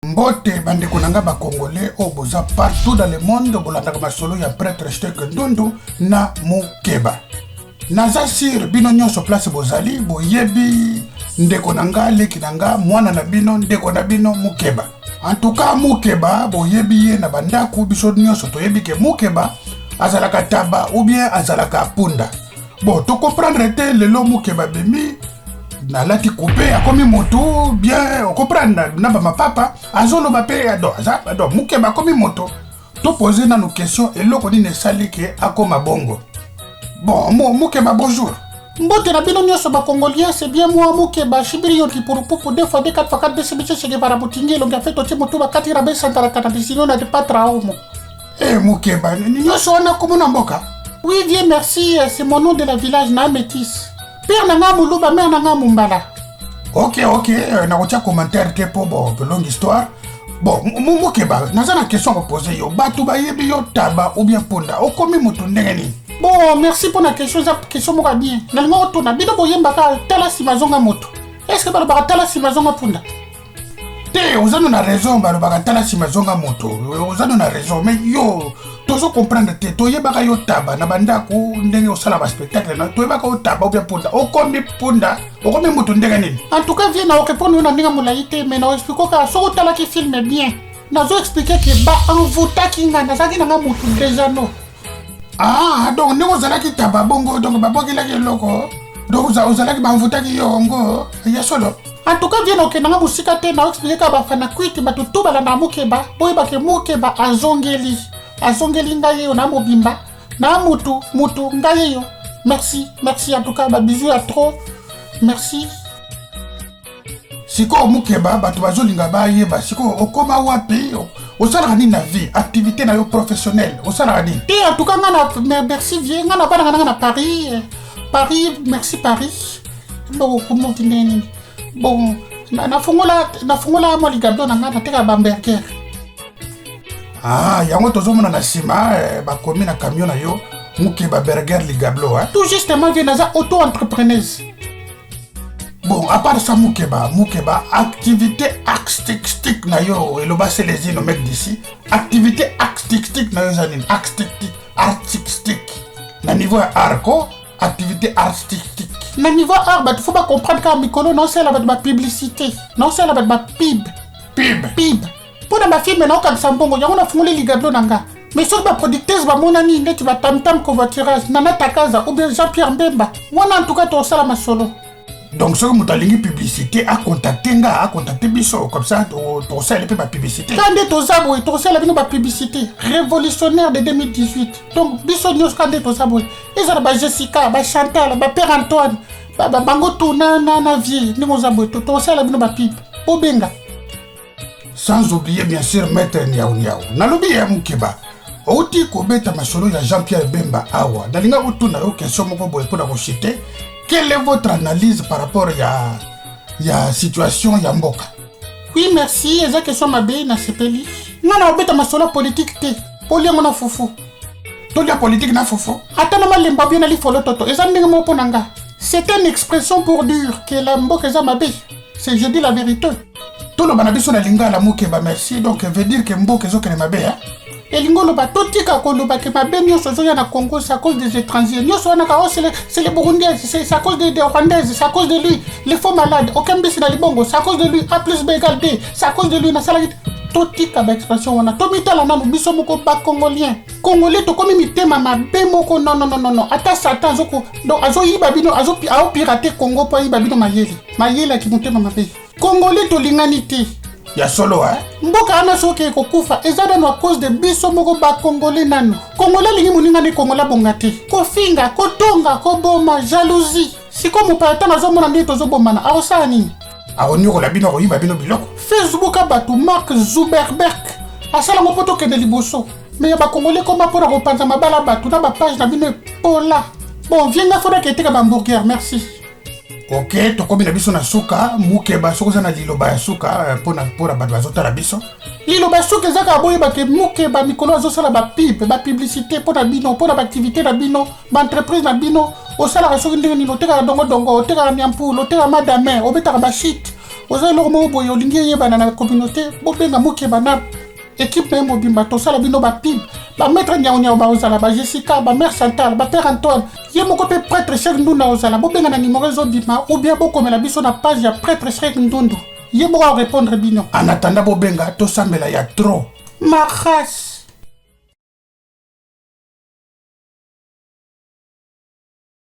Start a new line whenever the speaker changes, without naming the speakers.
Mbote bandeko na nga ba congolais oyo boza partout dans le monde, bolandaka masolo ya prêtre Stek Ndundu na Mukeba. Naza sur bino nyonso place bozali boyebi ndeko na nga, leki na nga, mwana na bino, ndeko na bino Mukeba. En tout cas Mukeba boyebi ye na bandako, biso nyonso toyebi ke Mukeba azalaka taba ou bien azalaka punda. Bon, to comprendre te lelo Mukeba bimi nalati coupe akomi motu bien okomprendre na bamapapa azoloba mpe do aza do Mukeba akomi moto. Topose nanu question, eloko nini esali ke akoma bongo? Bon, Mukeba, bonjour.
Mbote na bino nyonso bacongolien, c'est bien moi Mukeba Shibiri yo kipurupupu 2 fois 2 4 fois 4 bc bc shege barabutingi elongi afe totie motu bakati rabe santalatana bisino na patra omo.
Eh, Mukeba, nyonso wana komona mboka.
Oui vieux, merci, c'est mon nom de la village na métis. Père na nga muluba, mère na nga mumbala.
Ok, nakotia commentaire te po bon, longue histoire. Bon, Mukeba, naza na question kopose yo. Bato bayebi yo taba ou bien punda, okomi motu ndenge nini?
Bon, merci pour la question, eza question moko ya bien. Nalinga kotuna bino boyembaka tala nsima zonga moto. Est ce que balobaka tala nsima zonga punda?
Te, oza no na raison, balobaka tala nsima zonga moto, oza no na raison. Mais yo tozo comprendre te, toyebaka yo taba na bandako ndenge osala baspectacle na, toyebaka yo taba ou bien punda, okomi punda, okomi motu ndenge nini?
En tout cas vieux, na orépondre yo na ndenge molai te, mais na oexplike kaka soki otalaki film bien. Nazo explike ke ba envoutaki nga, nazalaki na nga motu déjà no.
Ah, donc ndenge ozalaki taba bongo, donc babwakelaki eloko, donc ozalaki bamvutaki yo ngo ya solo.
En tout cas vieux, na okendanga mosika te, na oexplike kaka bafana kwiti bato tu balanda Mukeba, boyebake Mukeba azongeli, azongeli ngai yeyo na mobimba na mutu mutu ngai yeyo. Merci, merci en tout cas, babisous ya trop, merci.
Sikoyo Mukeba, bato bazolinga bayeba sikoyo okoma wapi, osalaka nini na vie, activité na yo professionnelle osalaka nini?
Te, en tout cas nga na merci vieux, nga na bananga nanga na Paris, Paris, merci Paris. Bon, komoti ndenge nini? Bon, nafungola mwa ligablo na nga, nateka bamberger.
Ah, yango tozomona na nsima, bakomi na camion na yo Mukeba Berger ligablo, hein?
Tout justement vieux, naza auto entrepreneuse.
Bon, à part ça Mukeba, Mukeba, activité artistique na yo, eloba Selezino mec d'ici, activité artistique na yo eza nini? Artistique, artistique na niveau ya art ko, activité artistique.
Na niveau art, bato fo bacomprendre kaka mikolo naosala bato bapublicité, naosala bato bapib.
Pib.
Pib mpo na bafilme, naokangisa mbongo yango nafungoli ligablo na nga. Mais soki baproducteurs bamonani neti batamtam covoiturage Nana Takaza ou bien Jean-Pierre Mbemba wana, en tout cas tosala masolo.
Donc soki moto alingi publicité, acontacte nga, acontacte biso, comme ça tosala mpe bapublicité.
Ka nde toza boye, tosala bino bapublicité révolutionnaire de 2018. Donc biso nyonso ka nde toza boye, ezala bajessica, bachantal, bapère Antoine, bango tu na vieux ndenge oza boye, tosala bino bapub, bobenga.
Sans oublier bien sûr maître Niau Niau. Nalobi ya Mukeba, outi kobeta masolo ya Jean-Pierre Bemba awa, nalinga kotuna yo question moko boye mpona kociter. Quelle est votre analyse par rapport ya situation ya mboka?
Oui, merci, eza question mabe, nasepeli. Nga na obeta masolo ya politike te, poliango na fufu.
Tolia politike na fufu.
Ata na malemba bien na lifolo toto, eza ndenge moko mpo na nga. C'est une expression pour dire que la mboka eza mabe. C'est, je dis la vérité.
Toloba na biso na lingala, Mukeba, merci. Donc veut dire que mboka ezokende mabe, hein?
Elingi oloba totika koloba ke mabe nyonso ezoya na Congo c'est à cause des étrangers. Nyonso wana ka, oh, c'est les Burundais, c'est à cause des Rwandaises, c'est à cause de lui les faux malades okembisi na libongo, c'est à cause de lui A plus B égale D, c'est à cause de lui nasalaki. Totika baexpression wana, tomitala nanu biso moko bacongolien. Congolais tokomi mitema mabe moko, non, non, non, non, non. Ata Satan azoko donc azoyiba bino, aopirate Congo mpo ayiba bino mayele, mayele yaki motema mabe. Congolais tolingani te.
Ya solo, hein?
Mboka wana soki ekokufa eza nano à cause de biso moko bacongolais. Nano Congolais alingi moninga nde Congolais abonga te, kofinga, kotonga, koboma, jalousie. Sikoyo mopaya ntango azomona ndenge tozobomana, akosala nini?
Akonyokola bino, akoyiba bino biloko.
Facebook ya bato Mark Zuckerberg asalango mpo tokende liboso, mais ya bacongolais koma mpona kopanza mabala bato na bapage na bino epola. Bon vieux, nga fodaka eteka bahamburger, merci.
Ok, tokomi na biso na suka. Mukeba, soki oza na liloba ya suka mpona bato bazotala biso.
Liloba suka eza kaka boyeba ke Mukeba mikolo azosala bapub, bapublicité mpo na bino, mpo na baactivité na bino, baentreprise na bino. Osalaka soki ndenge nini, otekaka dongodongo, otekaka miampule, otekaka madame, obetaka bashite. Oza eloko moko boye olingi eyebana na communauté, bobenga Mukeba na équipe na ye mobimba, tosala bino ba pub. Ba maître nyaunyau baozala, ba Jessica, ba mère Chantal, ba père Antoine, ye moko mpe prêtre Shek Ndundu aozala. Bobenga na numéro ezobima ou bien bokomela biso na page ya prêtre Shek Ndundu, ye moko arépondre bino.
En attendant, bobenga, tosambela ya trop.
Makasi.